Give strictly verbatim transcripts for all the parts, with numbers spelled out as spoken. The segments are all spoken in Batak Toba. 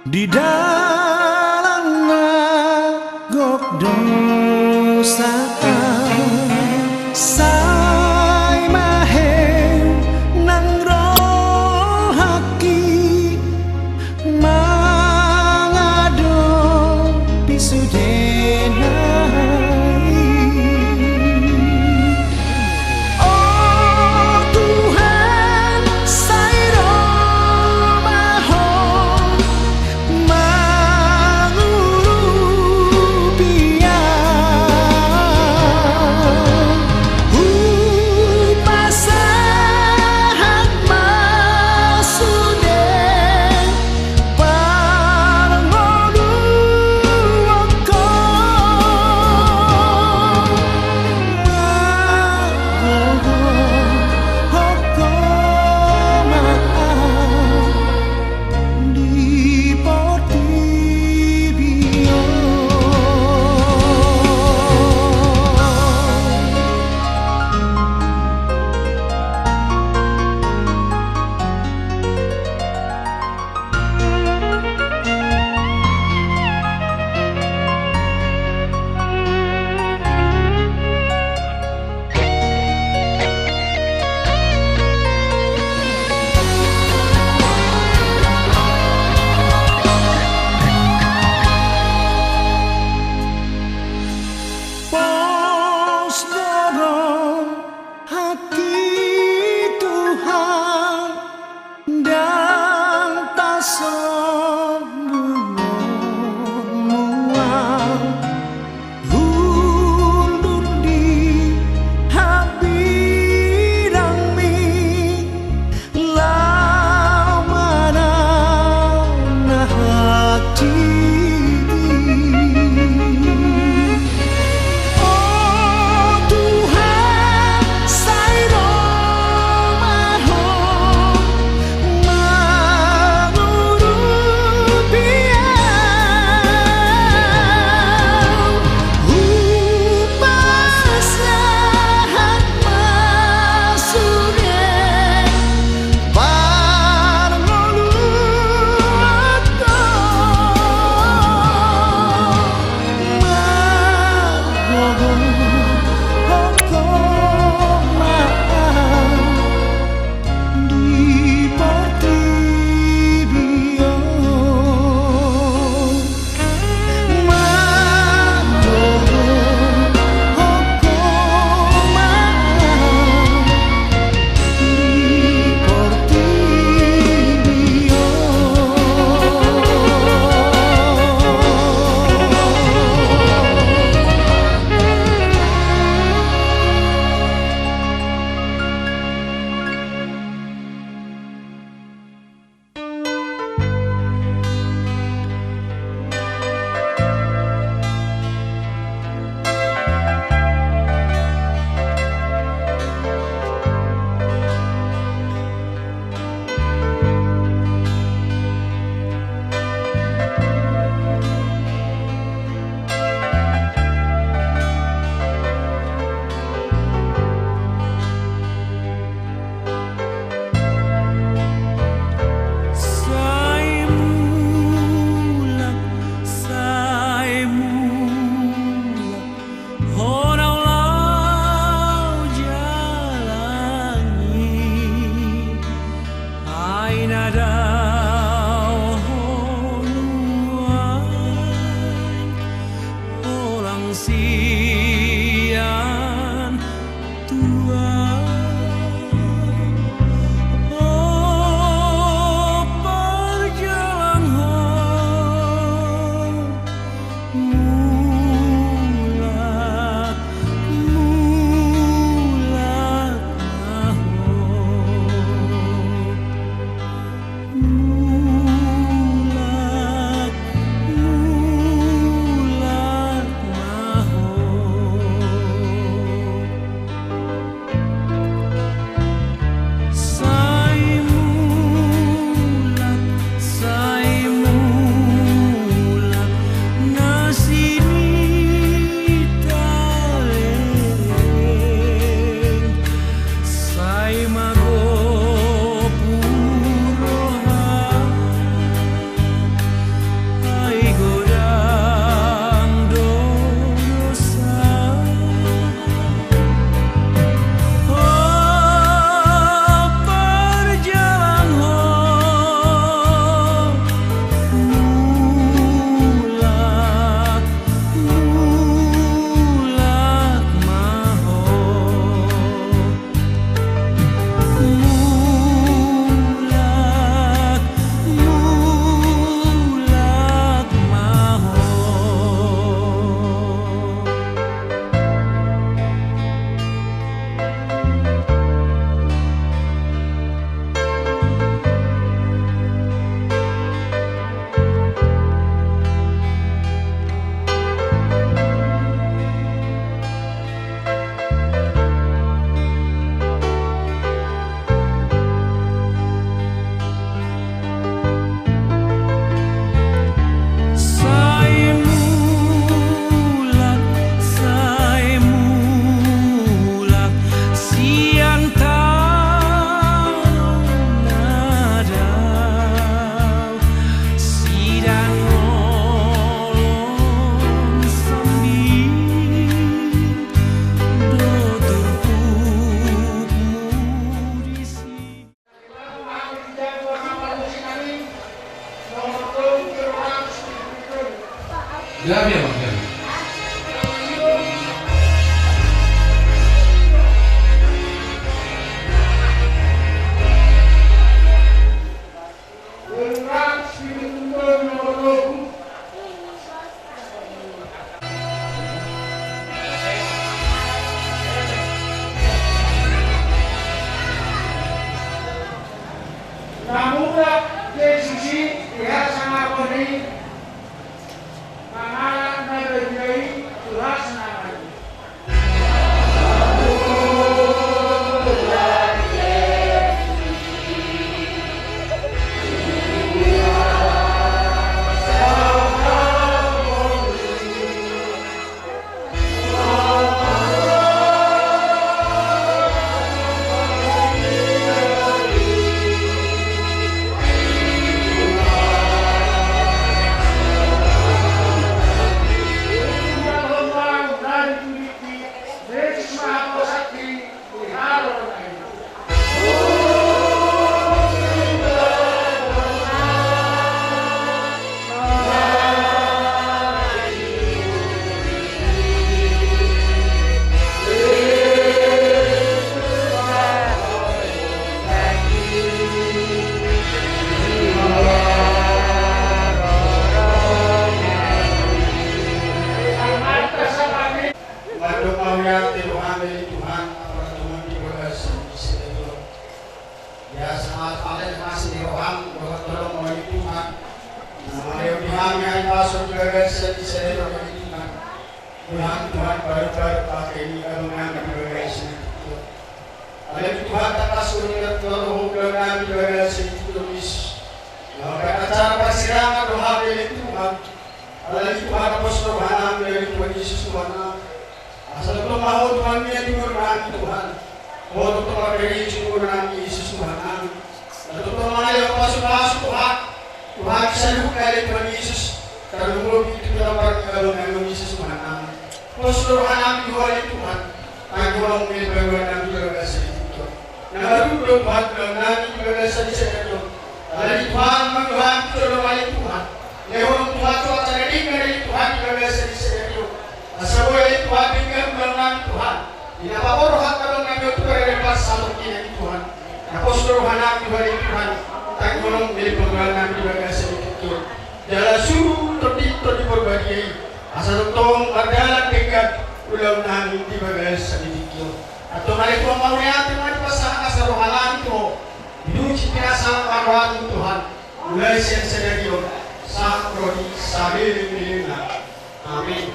Di dalan na gok dosa, sai ma hea nang rohangki mangadopi sude nai. O Tuhan, sai ro ma Ho mangurupi au. Hupasahat ma sude parngoluanku. Margogohon Ho ma au di portibi on. Pos do rohangki, Tuhan, ndang tasombunghon Ho au. Hundul di hambirangmi laho manangi hatiku. O Tuhan, sai ro ma Ho mangurupi au. Hupasahat ma sude parngoluanku. Margogohon Ho ma au di portibi on. Margogohon Ho ma au di portibi on. Sai mulak, sai mulak, Ho na laho jalang i. Ai na dao Ho nuaeng, holan sian tuak. O parjalanghon, mulak, mulak ma Ho. Gabe, Amang, gabe. Na mulak Jesus i di hasangapon i, mangalap na badia i tu hasangapon i. Mandok mauliate do hami, ale Tuhan, apala Tuhan di bagasan i. Ia sahat ale masih di roham, dohot tolong mauliate Tuhan. Mauliate hami, ale pasu di bagasan i, ale Tuhan. Tuhan, Tuhan, baru-baru pakai ni abang nami di bagasan i. Ale Tuhan, tangkas uli na tolong abang nami di bagasan i, Tuhan Yesus. Maka acara parsirangan do hami, ale Tuhan. Alai Tuhan, pos do rohanami, ale Tuhan Jesus Tuhan nami. Asa tongtong ma Ho Tuhan nian di umur nami Tuhan. Ho tongtong ma peri di umur nami Jesus Tuhan nami. Asa tongtong ma ale pasu-pasu Tuhan. Tuhan saluhut ale Tuhan Jesus. Tarlumobi tu tampar ni abang nami Jesus Tuhan nami. Pos do rohanami di Ho ale Tuhan. Tangihon Ho ma panggual nami di bagasan i Tuhan. Na marhite do Tuhan panggual nami di bagasan i sadari on. Alai Tuhan, mangihut Ho ale Tuhan. Lehon Tuhan cuaca na denggan ale Tuhan di bagasan i sadari on. Asa boi ale Tuhan denggan panggual nami Tuhan. Di na paborhat abang nami on tu paradaban sahat on i Tuhan. Na pos do rohanami di Ho ale Tuhan. Tangihon Ho ma panggual nami di bagasan i Tuhan. Jala suru Tondi, Tondi Porbadia i. Asa tongtong mardalan denggan ulaon nami di bagasan i Tuhan. Antong ale Tuhan, mauliate ma dipasahat nasa rohanami tu Ho. Di dung sipinasal ma roham Tuhan. Mulai sian sadari on sahat ro di saleleng-lelengna. Amin.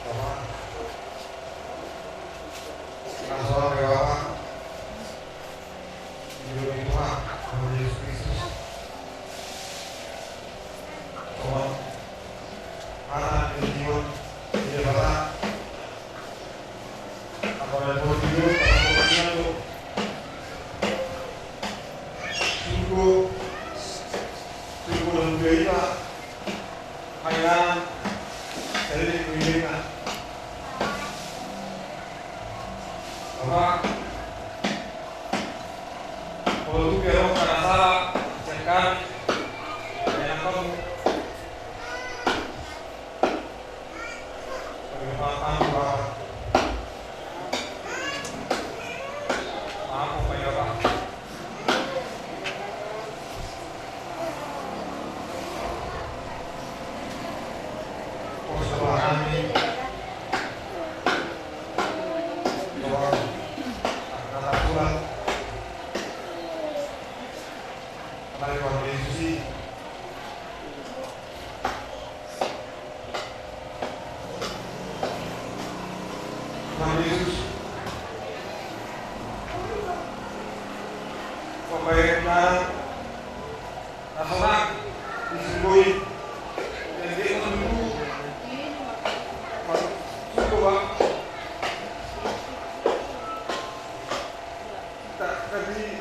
Bapa, na sonang be Bapa, di Tuhan, Tuhan Jesus Kristus. Songon hata ni Tuhan, di Debata. Apa yang kau tidur, apa kau tidur? Sungguh, sungguh dan berita. Hairan, jadi kuilingan. Bapa, kalau tu biar orang kena salah, cekkan, enak kamu. Bapa, maaf, Bapa, ya, Bapa. Tuhan Jesus. Pembayaran na sonang di surgo i. Yang dia menunggu. Surgo, Bapa. Kita kasih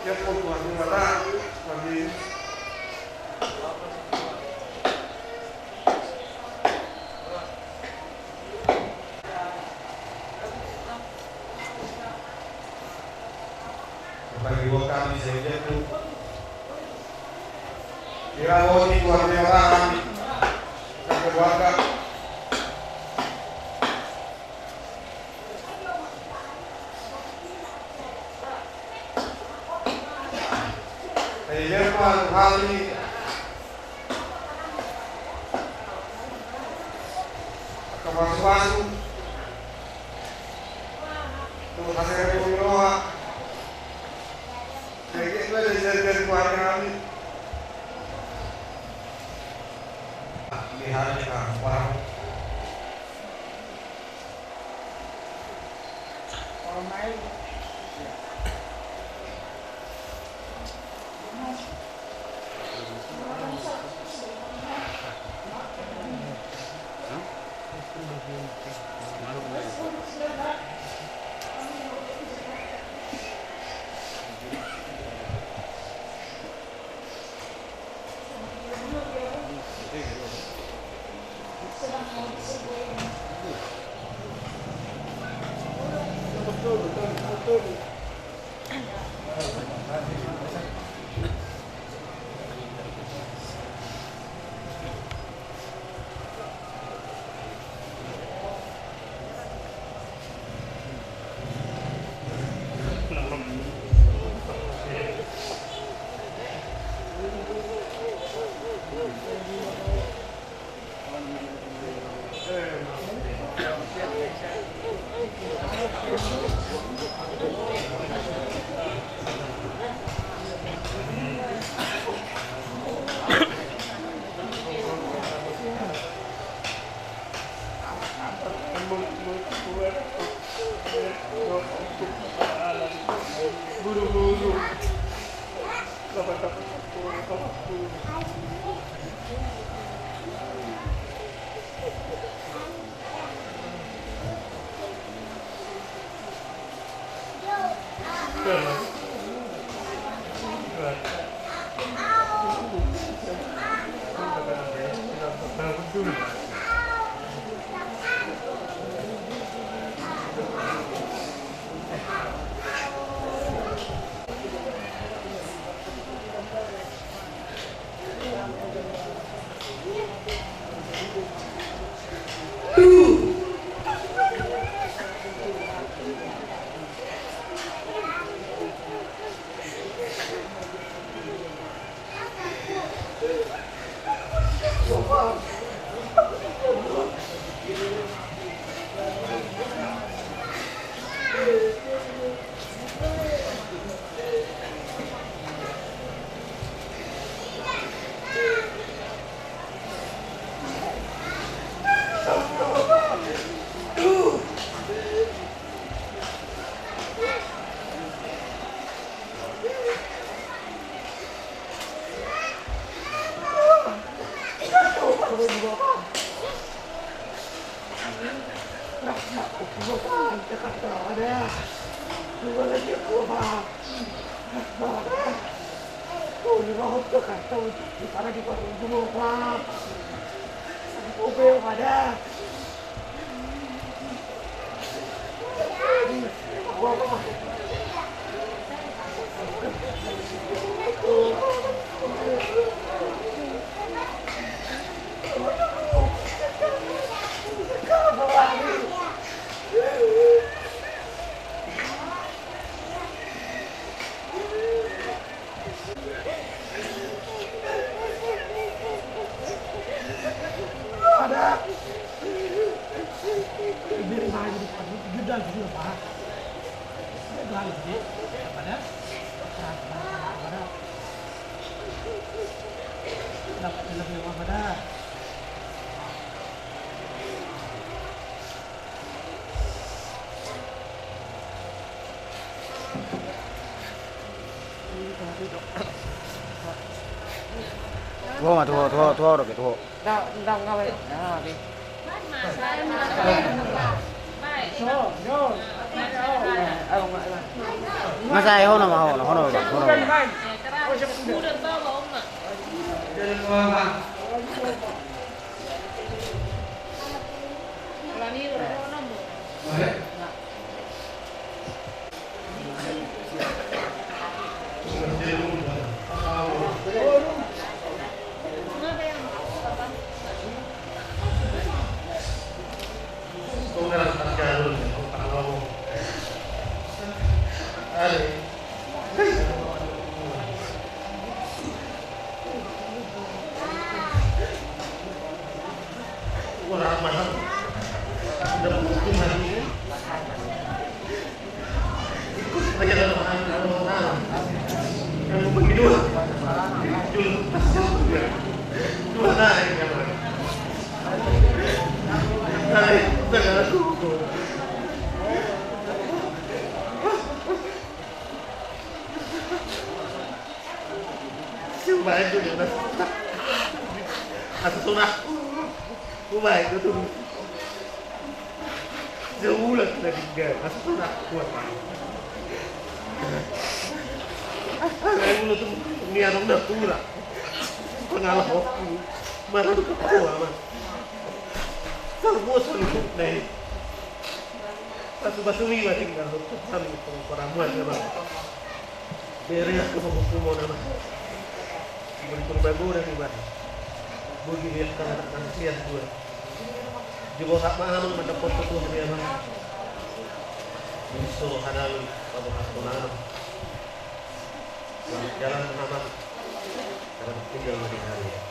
ya, Tuhan, Tuhan, Tuhan. Bagi buat kami saja tu. Kira mau di keluarga kami, keluarga. Hei, Tuhan, hal ini. Pasu-pasu. Tuhan, saya mau doa. Jadi, itu ada janjian keluarga kami. Di hari kamu. Tuho ma, tuho, tuho, tuho, tuho. Ndang, ndang gabe. Gabe. Masa, eh, hono ma, hono, hono ma, hono ma. Asa sonang. Ubaen do tutu. Sebulan lagi, asa sonang. Ubaen do tutu. Ni adong na pura. Pangalaho. Maradu ketua ma. Salbosan. Pasu-pasu ni ma tinggal. Sami pengkoramuan ya, Bang. Bere aku menghukum mau nama. Beri purba guna nih, Bang. Bagi dia kan anak manusia dua. Di bawah mana mendapat ketua dia, Bang. Bisa ada lu, Bang, aku nama. Selamat jalan, Bang. Selamat tinggal, Bang.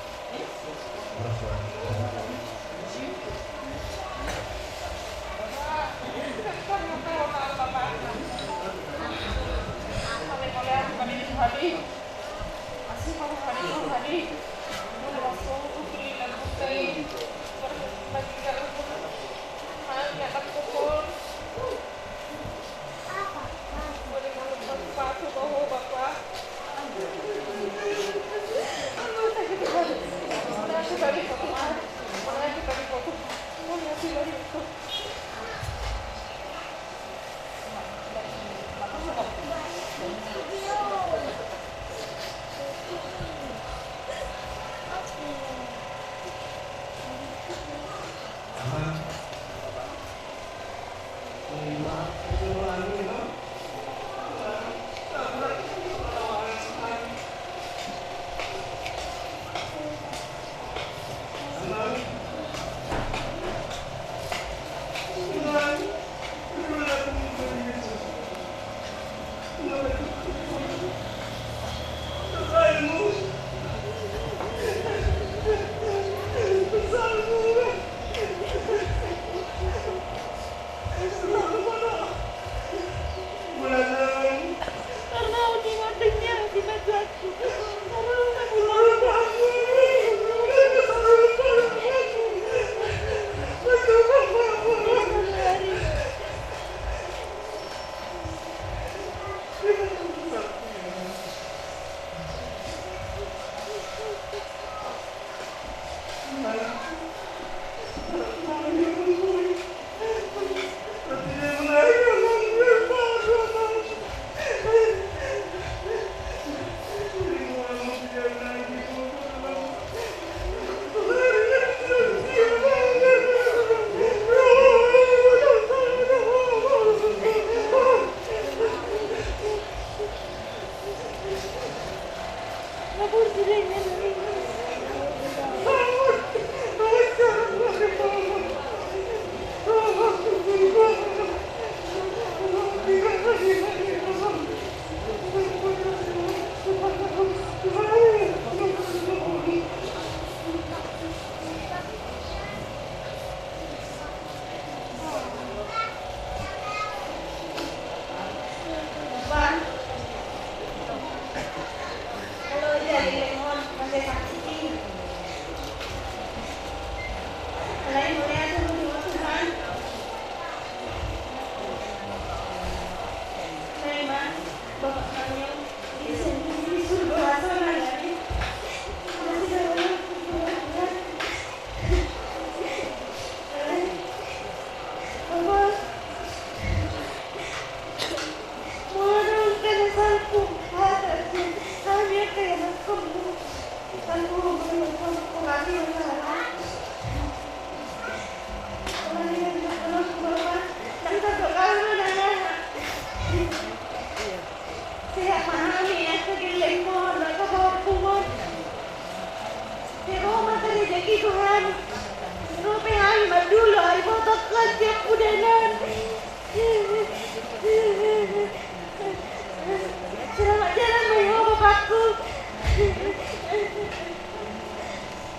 Selamat jalan ma i ho, bapakku.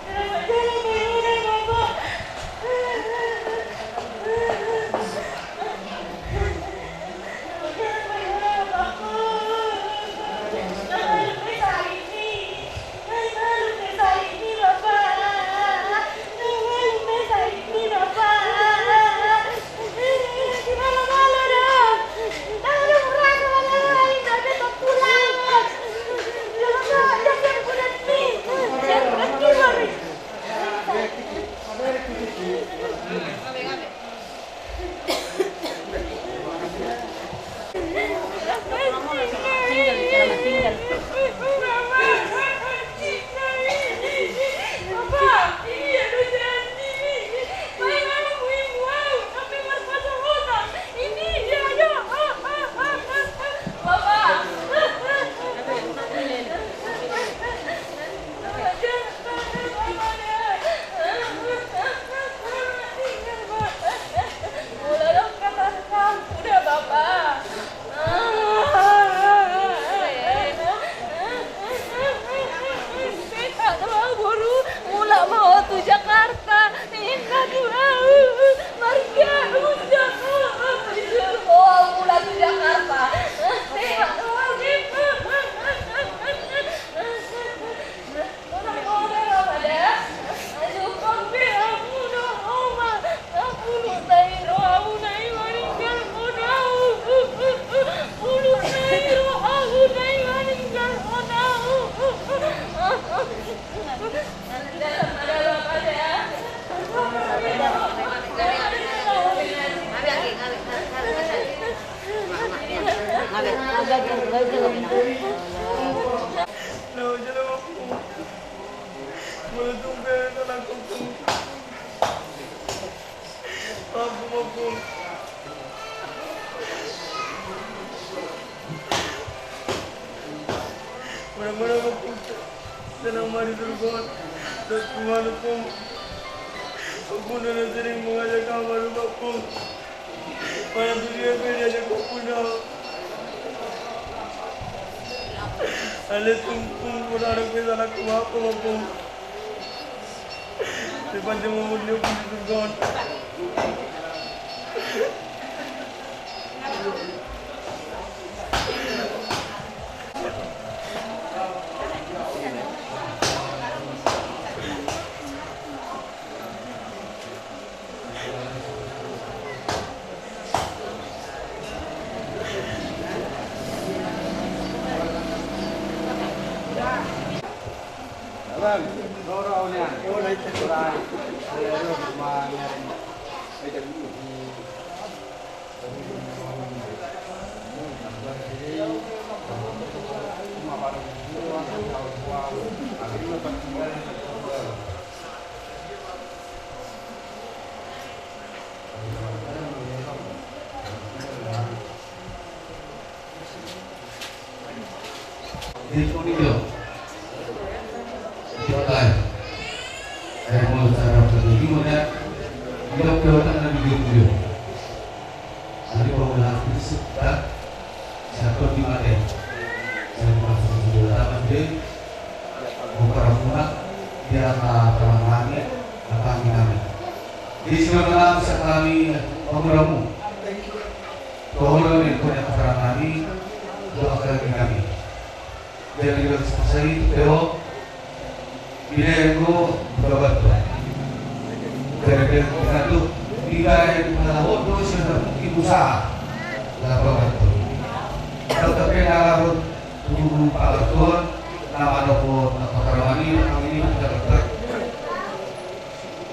Selamat jalan ma i ho, bapakku. Mulak ma ho tu Jakarta, ninna tu ahu, marga Uda. Disuruh ho mulak tu Jakarta. Mula-mula ma, Ompung, senang ma di surgo on. Dohot Tuhan, Ompung. Ompung do na sering mangajak ahu marhua, Ompung. Manang tu dia pe diajak Ompung do. Alai tung, Ompung, molo adong pe salahku, maaf ma, Ompung. Sai pansing ma umur ni Ompung di surgo on. Di pun ido. Ido kai. Eh, mau cara pergi mana? Ido ke otak na di ido. Adi mau lah prinsip dah. Siapa di mate? Siapa sudah dapat deh? Buka ramuna dia ka paramani, ka kami kami. Di sini menang sekami pemuramu. Tohoro ni punya keterangan ini, doa kami kami. Jadi, bagi saya itu, Teo, di Lego, Babato. Jadi, dengan itu, di Lego, Babato, sudah mungkin usaha. Lah, Babato. Kalau tapi, kalau, tunggu, Pak Baton, nama doko, nama Karawani, nama ini, kita dapat.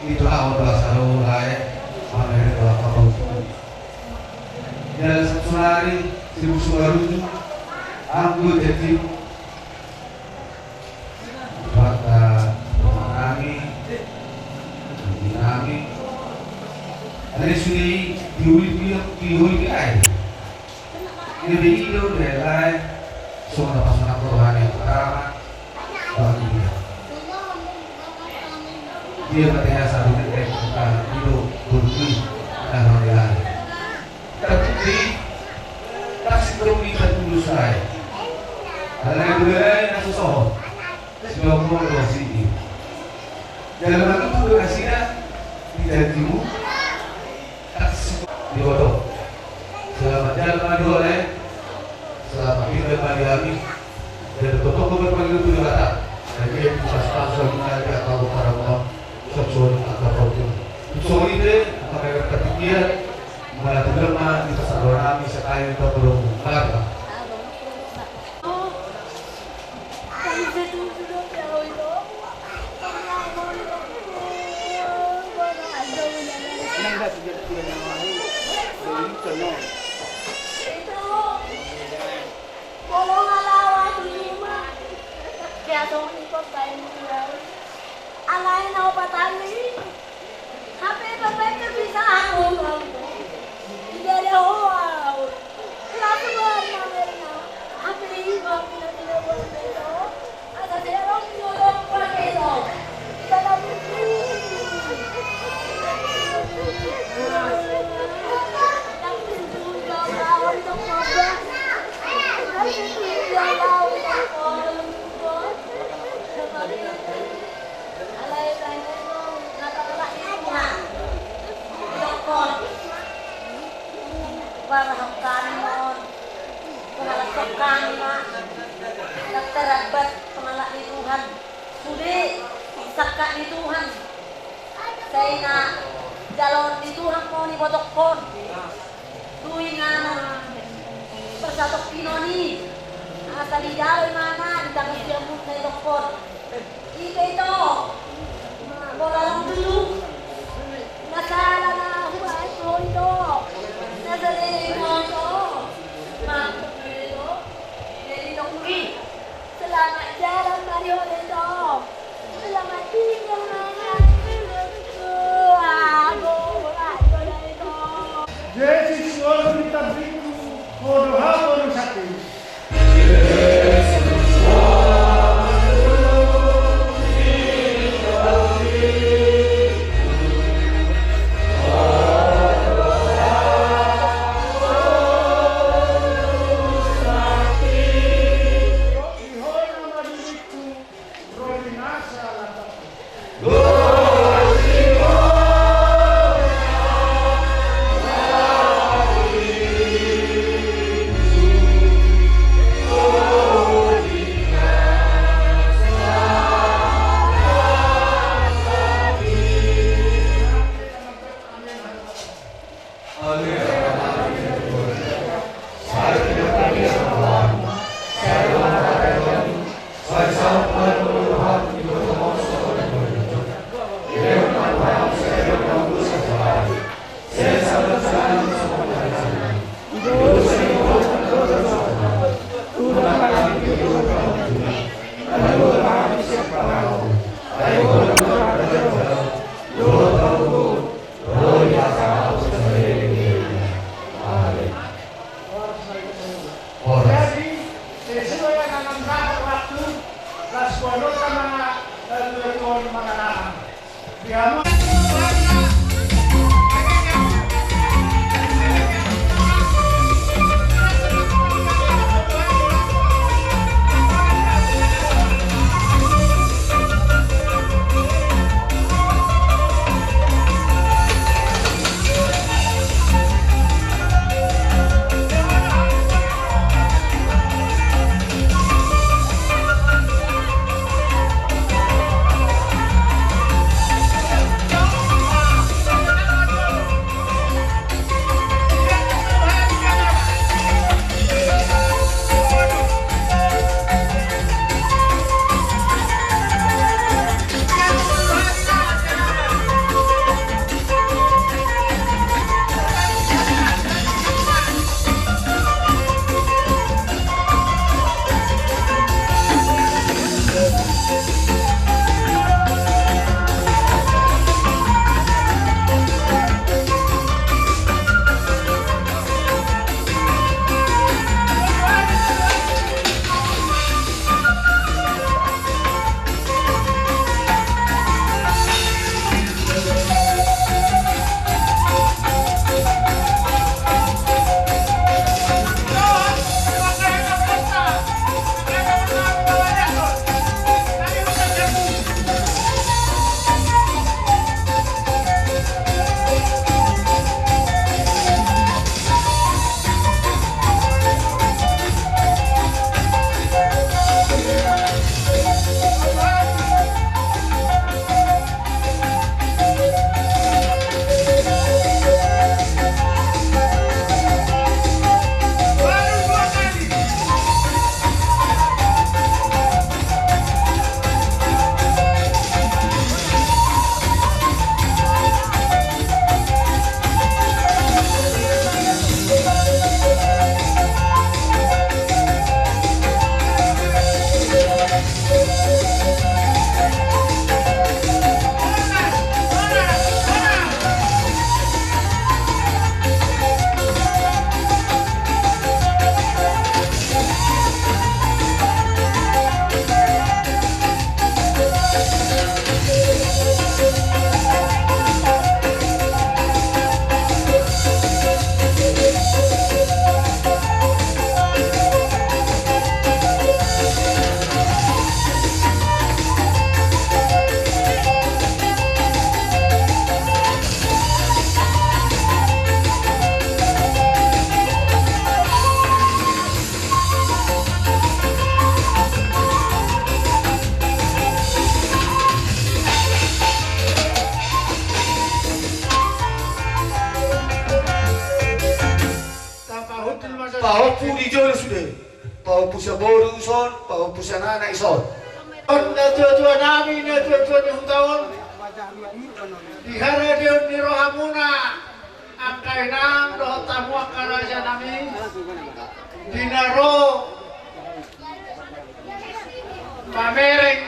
Itu hak untuk asal, lah, ya. Mana ada, apa, apa, Jala saonari, si Busu Baruju, anggo jadi maka nami, nami, ada sudah diuli dia, diuli dia. Dia beli dia udah lain, semua dapat sana Tuhan yang pertama. Dia mate hea saru nende, bukan, ido, bulu. Mulai na so sohot. Sidomu do sini. Jala mangido do nasida di janjimu. Di boto. Selamat jalan ma di ole. Selamat tinggal ma di hami. Dan totong berpanggil tu Debata. Dan dia di pas-pas lagi nanti atau para rumah. Sosok atau kau tu. Sosok ini, apa kaya kata pikiran. Mana tu lemah di pasar orang ini sekali kita belum. Barang. Alai na opat hali. Hape bapak bisa aku. Tidak ada hoa. Langsung warna merna. Hape ibu aku nanti dia buat besok. Ada dia orang nyolong buat besok. Dalam itu. Langsung juga orang untuk ngobrol. Langsung juga orang untuk ngobrol. Alai baenna do na pangalak ni Tuhan. Dokkon. Barahap kami on. Pangalak dokkon ma. Daptar abad pangalak ni Tuhan. Sude sangkap ni Tuhan. Sai na jaloon ni Tuhan ma on ibotokkon. Dung i na persatongkinon i. Asa dijalo imana di tangan siamun na idokkon. Ito ito. Bola long dulu. Na sala na hubaen ho ito. Na sala na hubaen ho ito. Jadi tongki. Selamat jalan ma di ho da ito. Selamat tinggal ma. Ago, ago da ito. Jesus, walaupun kita beriku, bodoh apa lu sakit? Pahompu di jolo sude, pahompu sian boru ison, pahompu sian anak ison. On natuatua nami, natuatua ni huta on, di haradeon ni rohamuna, angka inang dohot hamu angka raja nami, di na ro mamereng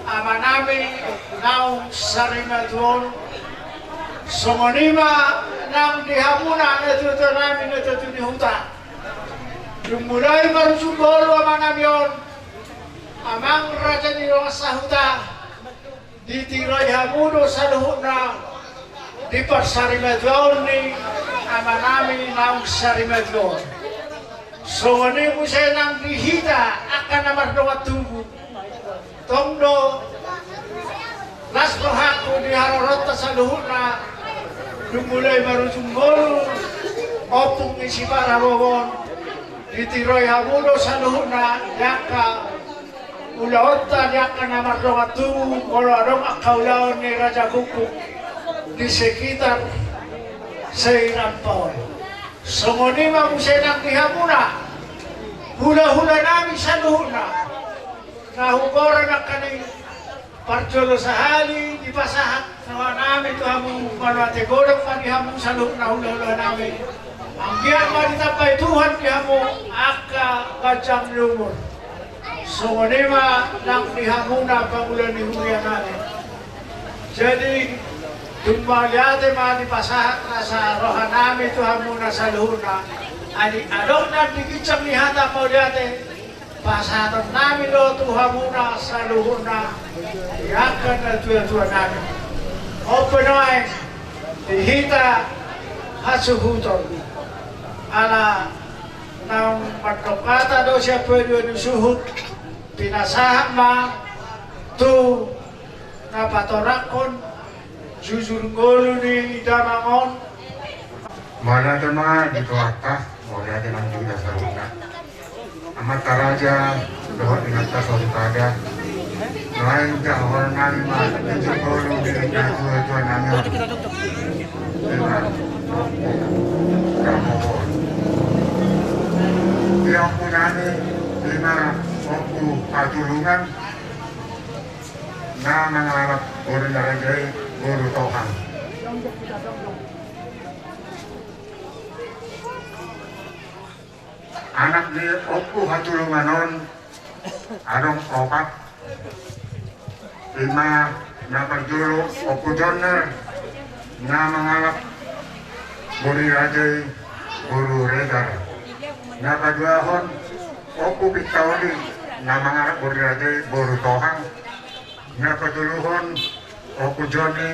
amanami naung sarimatua on. Songon i ma nang di hamuna natuatua nami, natuatua ni huta. Dung mulai marujung ngolu amanami on, amang raja ni dongan sahuta, ditiroi hamu do saluhutna di parsarimatuaon ni amanami naung sarimatua on. Songon i muse nang di hita angka na mardongan tubu. Tong do las rohangku di haroronta saluhutna, dung mulai marujung ngolu ompung ni si Parbobo on, ditiroi hamu do saluhutna di angka ulaonta di angka na mardongan tubu, molo adong angka ulaon ni Raja Gukguk di sekitar Seirampa on. Songon i ma muse nang di hamuna hulahula nami saluhutna, na hugoran angka ni parjolo sahali dipasahat roha nami tu hamu, mauliate godang ma di hamu saluhutna hulahula nami. Anggiat ma ditambai Tuhan di hamu angka ganjang ni umur. Songon i ma nang di hamuna pangula ni huria nami. Jadi dung mauliate ma dipasahat rasa roha nami tu hamuna saluhutna. Ai adong na di ginjang ni hata mauliate, pasahaton nami do tu hamuna saluhutna di angka natuatua nami. On pe nuaeng di hita hasuhuton, ala naung mandok hata do sian paduahon ni suhut, pinasahat ma tu na patorangkon jujur ngolu ni damang on. Mauliate ma di Tuhanta, mauliate nang di hita saluhutna. Amanta raja dohot inanta soripada. Nuaeng jahahononnami ma jujur ngolu ni natuatua nami on. Ima Ompu Prabowo. Di ompu nami ima Ompu Hatulungan, na mangalap boru ni raja i boru Tohang. Anak ni Ompu Hatulungan on adong opat. Ima na parjolo Ompu Jonner, na mangalap boru ni raja i boru Regar. Na paduahon Ompu Pintauli, na mangalap boru ni raja i boru Tohang. Na patoluhon Ompu Joni,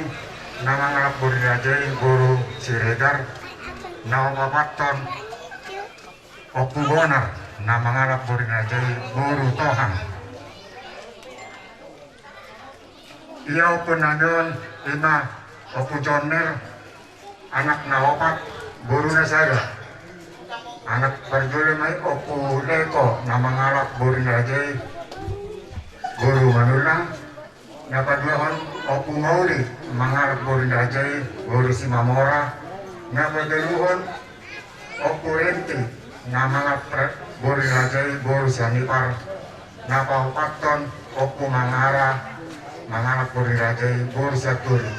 na mangalap boru ni raja i boru Siregar. Na paopathon Ompu Bonar, na mangalap boru ni raja i boru Tohang. Ia ompu nami on ima Ompu Jonner, anak na opat, boru na sada. Anak parjolo ma i Ompu Leko, na mangalap boru ni raja i boru Manullang. Na paduahon Ompu Mauli, mangalap boru ni raja i boru Simamora. Na patoluhon Ompu Enti, na mangalap boru ni raja i boru Sianipar. Na paopathon Ompu Mangara, mangalap boru ni raja i boru Sianturi.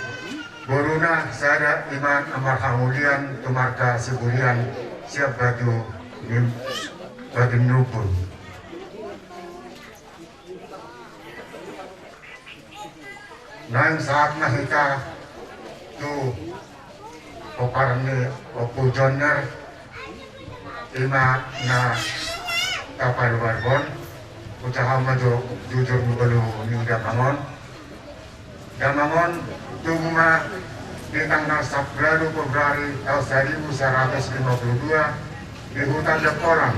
Boruna sada ima na marhamulian tu marga Siburian sian Batu Nim-, Batu Numbun. Naeng sahat ma hita tu pomparan ni Ompu Jonner, ima na tapaluar on. Hujaha ma jo jujur ngolu ni damang on. Damang on tubu ma di tanggal sampulu ualu Februari taon saribu saratus lima pulu dua di huta Jempolan.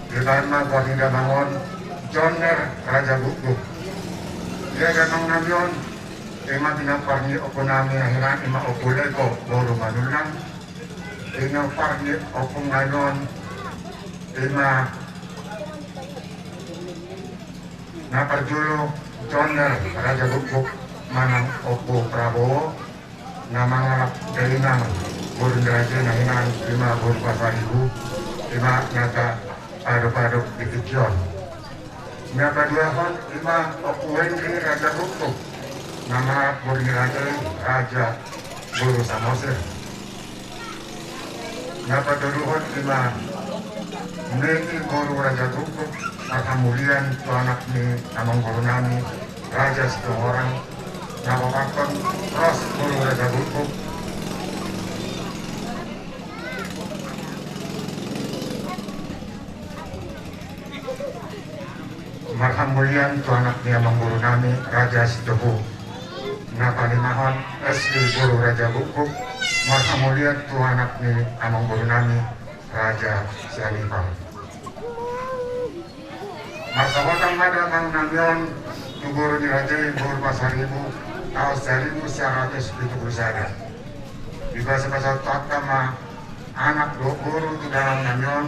Dibahen ma goar ni damang on Jonner Raja Gukguk. Ia damang nami on ima pinompar ni ompu nami na hinan ima Ompu Leko boru Manullang. Pinompar ni ompu nami on ima na parjolo Jonner Raja Gukguk manang Ompu Prabowo. na mangalap dainang boru ni raja i, na hinan ima boru Pasaribu, ima na tapadopadop di tingki on. Na paduahon ima Ompu Wendri raja Guguk, na mangalap boru ni raja i, raja boru Samosir. Na patoluhon ima Meti boru raja Guguk, marhamulian tu anak ni amangboru nami, raja Situmorang. Na paopathon Ros boru raja Guguk, marhamulian tu anak ni amangboru nami, raja Sitopu. Na palimahon Esli boru raja Guguk, marhamulian tu anak ni amangboru nami, raja Sialipar. Marsaoran ma damang nami on tu boru ni raja i, boru Pasaribu, taon saribu sia ratus pitu pulu sada. Dibasabasa Tuhanta ma anak dohot boru tu damang nami on,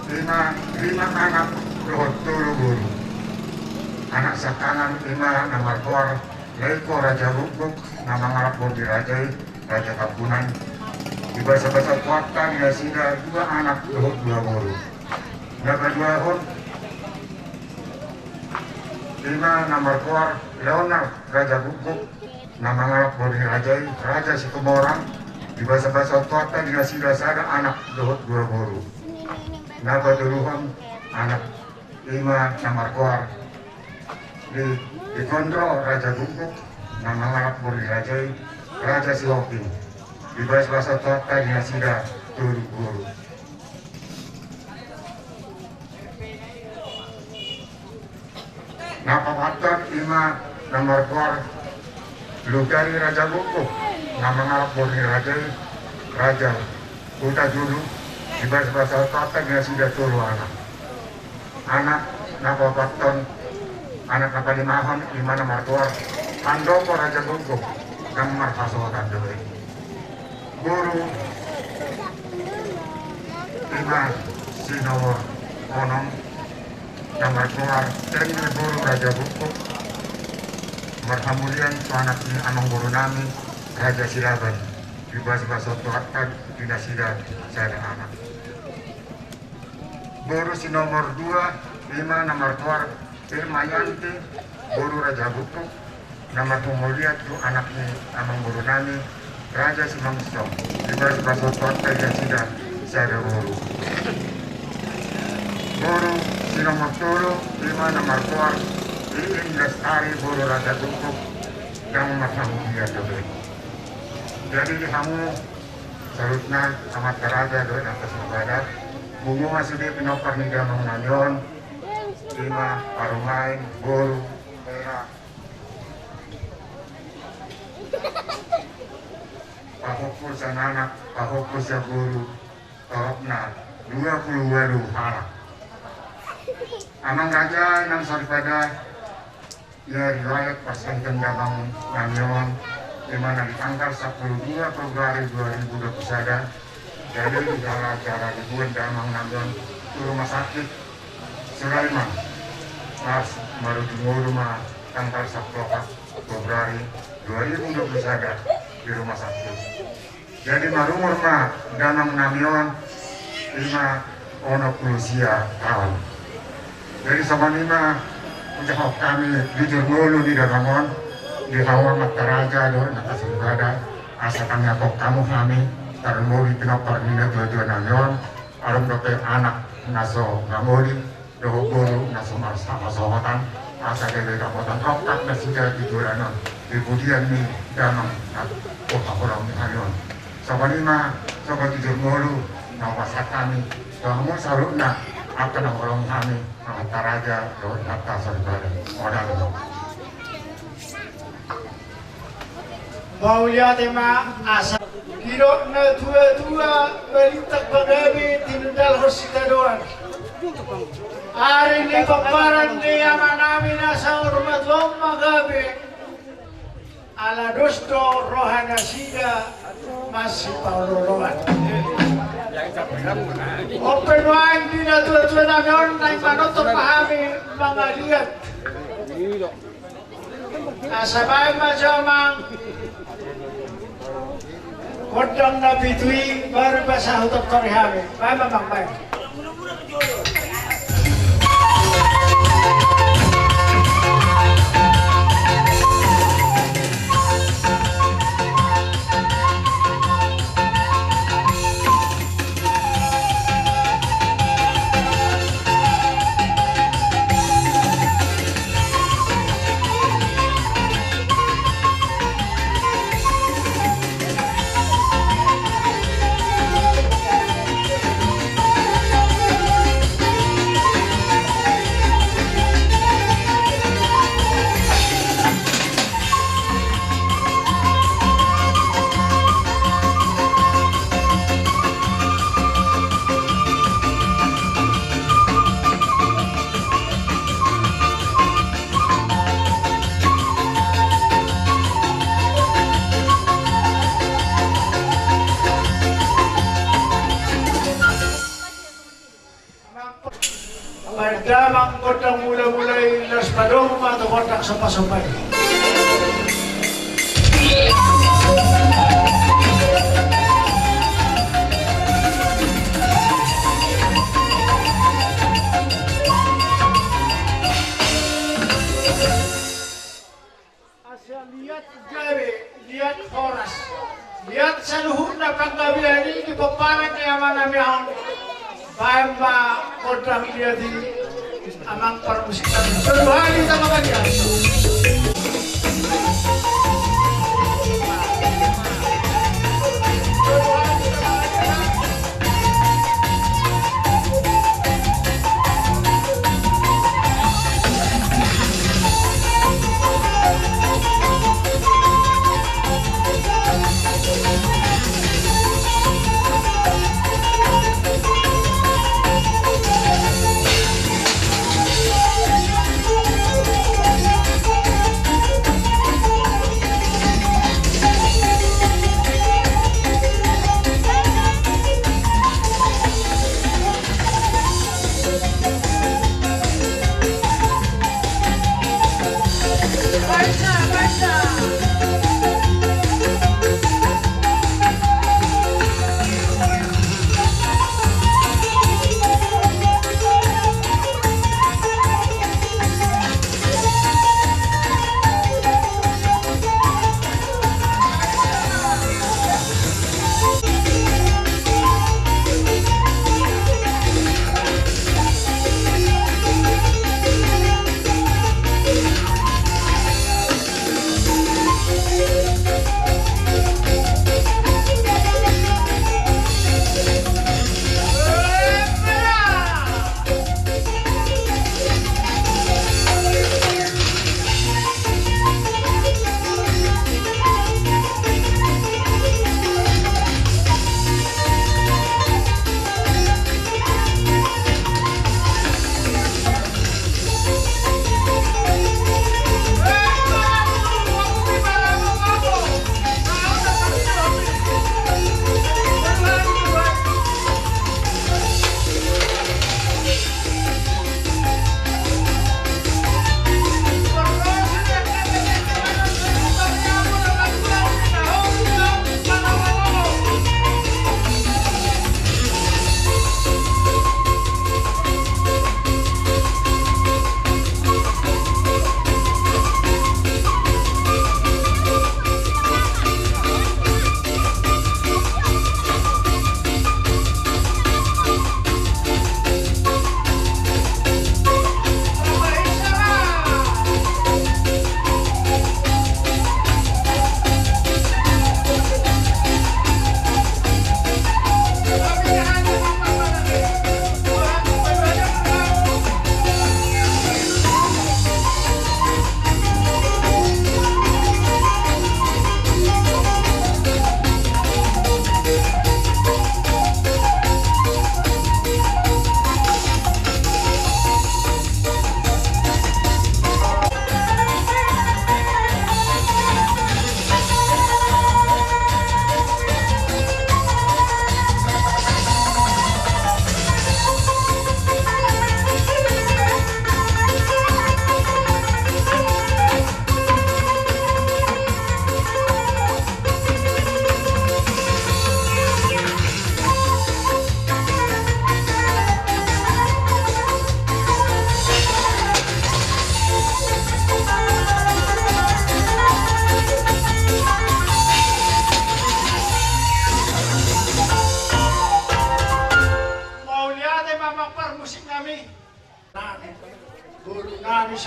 ima lima anak dohot tolu boru. Anak sian tangan ima na margoar Leiko raja Guguk, na mangalap boru ni raja i, raja Tambunan. Dibasabasa Tuhanta di nasida dua anak dohot dua boru. Na paduahon ima na margoar Leonard raja Guguk, na mangalap boru ni raja i, raja Situmorang. Dibasabasa Tuhanta di nasida sada anak dohot dua boru. Na patoluhon anak ima na margoar Di, di Gondro raja Guguk, na mangalap boru ni raja i, raja Sihombing. Dibasabasa Tuhanta di nasida tolu boru. Na paopathon ima na margoar Lugari raja Guguk, na mangalap boru ni raja i, raja Hutajulu. Dibasabasa Tuhanta di nasida tolu anak. Anak na paopathon, anak na palimahon ima na margoar Handoko raja Guguk, ndang marhasohotan dope. Boru ima si nomor onom, na margoar Tengil boru raja Guguk, marhamulian tu anak ni amangboru nami, raja Silaban. Dibasabasa Tuhanta di nasida sada anak. Boru si nomor dua ima na margoar Permayanti boru raja Guguk, na marhamulian tu anak ni amangboru nami, raja Simangunsong. Dibasabasa Tuhanta di nasida sada boru. Boru si nomor tolu ima na margoar Iin Lestari boru raja Guguk, ndang marhamulian dope. Jadi di hamu saluhutna, amanta raja dohot inanta soripada, pungu ma sude pinompar ni damang nami on, ima parumaen, boru, hera, pahompu sian anak, pahompu sian boru, toropna dua pulu ualu halak. Amang raja, inang soripada, ia riwayat parsahiten damang nami on, ima na di tanggal sampulu dua Februari dua ribu dua pulu sada, jadi di jala-jala diboan damang nami on tu rumah sakit Sulaiman, pas marujung ngolu ma tanggal sampulu opat Februari dua ribu dua pulu sada di rumah sakit. Jadi marumur ma damang nami on ima onom pulu sia taon. Jadi songon i ma ujahon hami jujur ngolu ni damang on di hamu amanta raja dohot inanta soripada, asa tangiangkon hamu hami, tarlumobi pinompar ni natuatua nami on, adong dope anak na so mangoli, dohot boru na so marhasohotan, asa gabe dapotan rongkap nasida di joloan on, di pudian ni damang na pola holong ni hami on. Songon i ma, songon jujur ngolu na hupasahat hami tu hamu saluhutna, angka na huholongi hami, amanta raja dohot inanta soripada. Modal. Mauliate ma. Asa didok natuatua, balintang pagabe tinundalhon sitadoan. Ari ni pomparan ni amanami na saur matua on ma gabe, ala dos do roha nasida masipaolooloan. On pe nuaeng di natuatua nami on naeng manonton ma hami mangaliat. Asa baen ma jamang Gondang na pitu i baru pasahuton tori hami. Baen ma, Amang, baen. Amang, gondang mula-mula i, laos padomu ma tu gondang somba-somba i. Asa liat gabe, liat horas, liat saluhutna panggabean i di pomparan ni amanami on. Baen ma gondang liat i, Amang parmusik nami. Solu hali tanggapan i.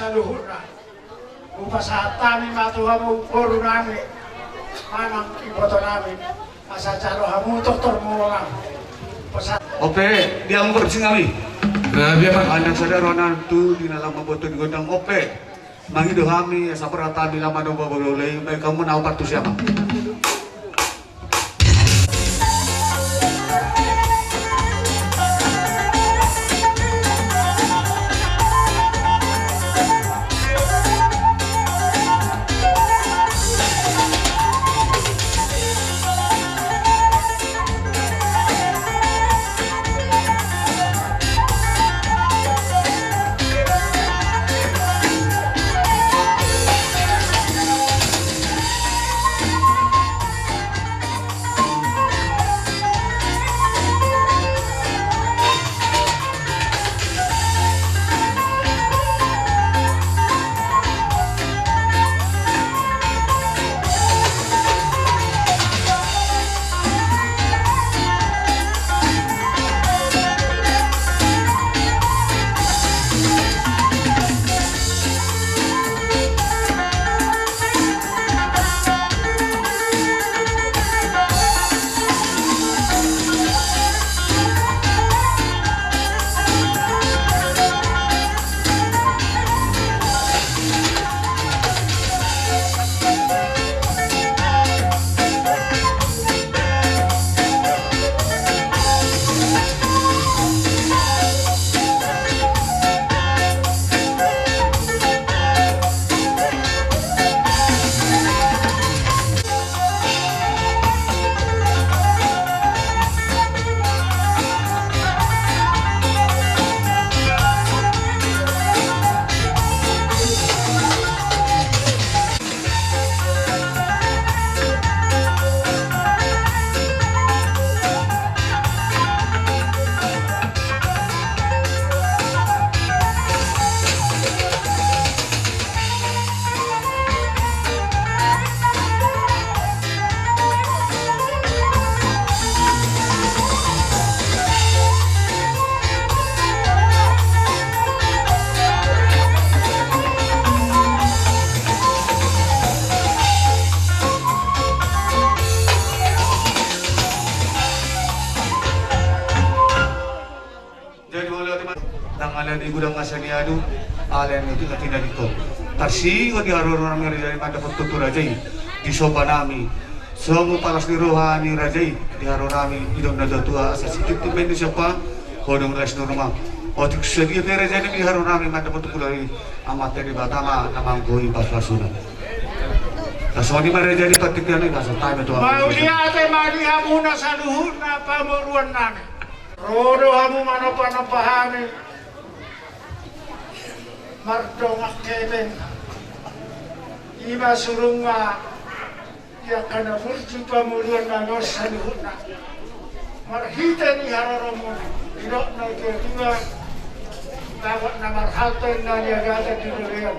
Saluhutna. Hupasahat hami ma tu hamu boru nami manang iboto nami, asa jalo hamu tortormu ma. Pasahat. Ope, di hamu parmusik nami. Nah, biar, Pak. Anak sadar anak tu di dalam membuat gondang ope. Mangido hami, asa berat hami lama domba bololei, baik kamu nau partu siapa. Jadi mauliate ma, ndang ala ni godang asa niadu, ala ni uju na tinadingkon. Tarsingot di haroro nami raja i mandapot tu raja i, di somba nami. Songon palas ni roha ni raja i di haroro nami, didok na tua-tua, asa sititi main di siapa, hodong ras norma. Otik sadia pe raja i di haroro nami mandapot tu raja i, Amanta Debata ma na manggohi pasu-pasuna. Songon i ma raja i, patik ni asa tama tu. Mauliate ma di hamuna saluhutna pamoruan nami. Ro do hamu manomba-nomba hami mardongan hepeng. Ima surungna di angka na burju pamoruan nami on saluhutna. Marhite ni haroromu, didok na tua-tua, bagot na marhalto inna niagatan di robean.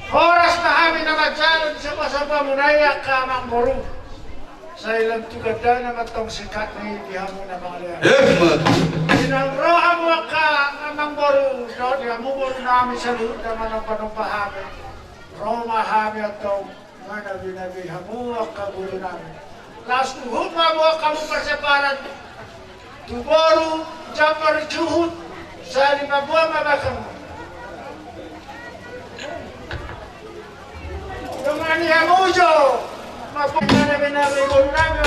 Horas ma hami na manjalo di somba-somba muna i angka amangboru. Sai lam tu gandana ma tong singkat ni di hamu na mangalean. Emma. Di na ro hamu angka amangboru, dohot di hamu boru nami saluhutna manomba-nomba hami. Ro ma hami antong manabi-nabi hamu angka boru nami. Laos huhut ma hamu angka boru parseparan. Tu boru jambar juhut, sali ma buang ma bakang. Dongani hamu jo, ma buang ma na bena bego nama.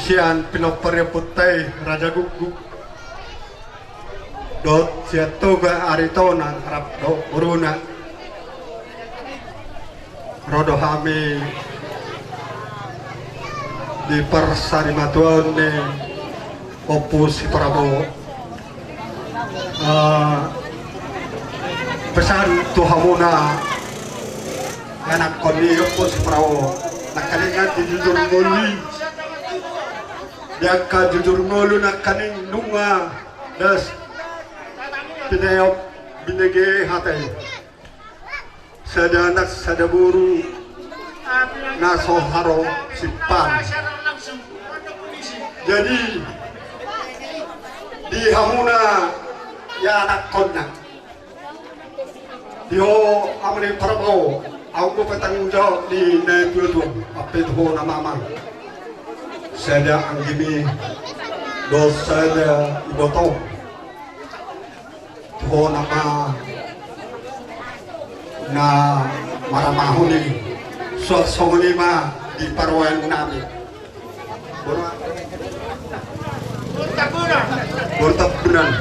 Sian pinompar ni ompunta i Raja Guguk dohot Siantoga Aritonang rap dohot boruna. Ro do hami di parsarimatuaon ni Ompu si Prabowo. Eh, pesan tu hamuna, anakkon ni Ompu si Prabowo, nangkaningan di jujur ngolu i, di angka jujur ngolu nangkaning nunga das pinaeop binege hata i. Sada anak sada boru na so haro simpang. Jadi di hamuna ianakkonna, di ho amang ni Prabowo, ahu do petanggung jawab di natuatua, ampe tu ho na mamang. Sada anggimi dohot sada ibotom. Tu ho nama na maramahon i, suang songon i ma di parwaen nami. Boru Tambunan.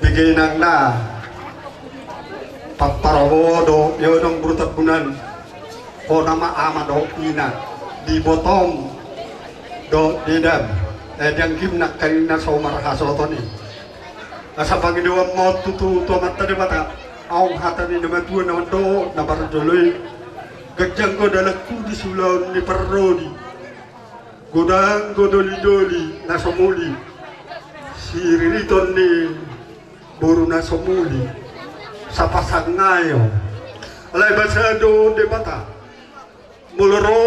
Begenangna, pamparawo do, yo dong, Boru Tambunan. Ho nama ama dohot ina, di ibotom dohot di edam, eh, di anggim nangkaning na so marhasohoton i. Asa pangidoan ma on tutu tu Amanta Debata, adong hata ni na matua na mandok na parjolo i: Ganjang do dalanku di siulaon ni parodi, godang do dolidoli na so muli, siririton ni boru na so muli, sapasangayo. Alai basa do Debata, molo ro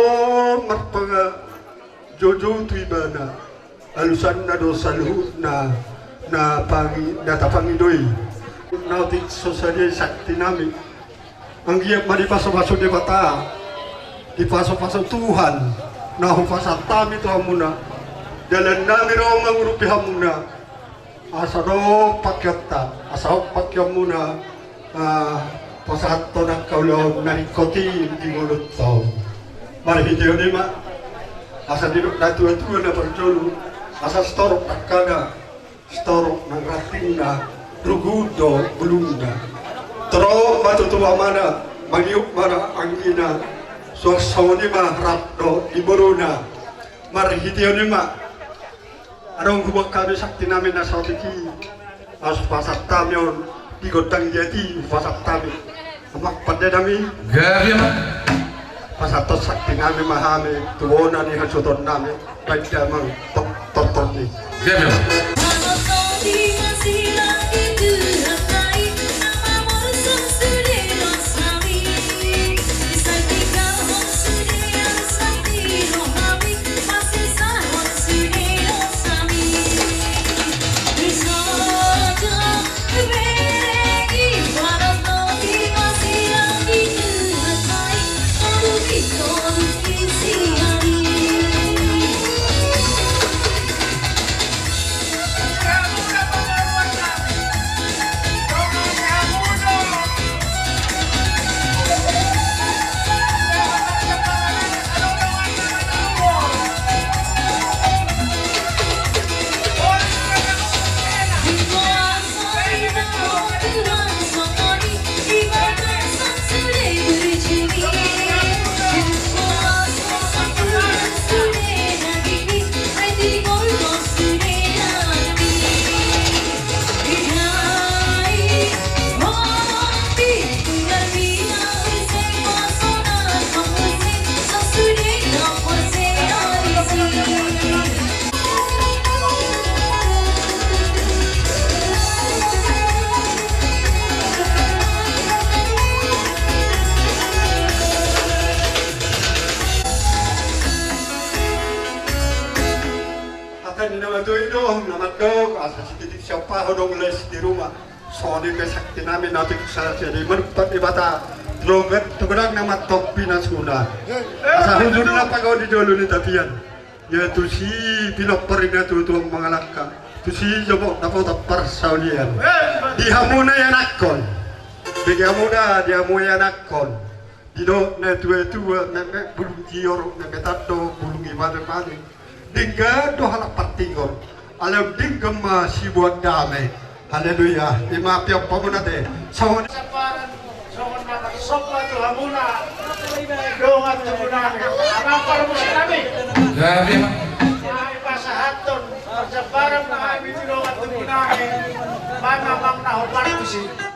marpangajojo tu ibana, alusanna do saluhutna na pangi-, na tapangido i. Na otik so sadia i, sakti nami. Anggiat ma dipasupasu Debata, dipasupasu Tuhan, na hupasahat hami tu hamuna. Dalan nami ro mangurupi hamuna. Asa dong pangkeonta, asa dong pangkeonmuna, ah, pasahathon angka ulaon na ringkot i di ngolunta on. Marhitehon i ma, asa didok natuatua na parjolo, asa sitorop dangkana, sitorop nang rantingna, rugu do bulungna. Torop ma tutu amana, mangihup ma anggina, suang songon i ma rap dohot di boruna. Marhitehon i ma, adong huboan hami sakti nami na saotik i, asa pasahat hami on di gondang i, asa pasahat hami. Amang pande nami. Gabe ma. Pasahathon sakti nami ma hami tu bona ni hasuhuton nami, baen damang tok tortor ni. Gabe ma. Hata ni na matua i do na mandok, asa sititik siompa ho dong les di ruma. Songon i ma sakti nami na otik sahat sian i, manumpak Debata, tu godang na mantong pinasuna. Asa hujur na pangoli di jolo ni tapian. Ia tusi pinompar ni natuatua mangalangka, tusi jomok dapotan parsaulian. Di hamuna ianakkon, bege hamuna di hamu ianakkon. Didok na tuatua, meme bulung jior, meme tando bulung i, mane mane. Denggan do halak partigor. Alai denggan ma siboan dame. Haleluya. Ima piampamuna te. Songon sabaran, songon na marsomba tu hamuna dongan tubu nami, amang parmusik nami. Jadi, ma pasahathon parjambaran nami tu dongan tubu nami, manang amang na hombar tusi.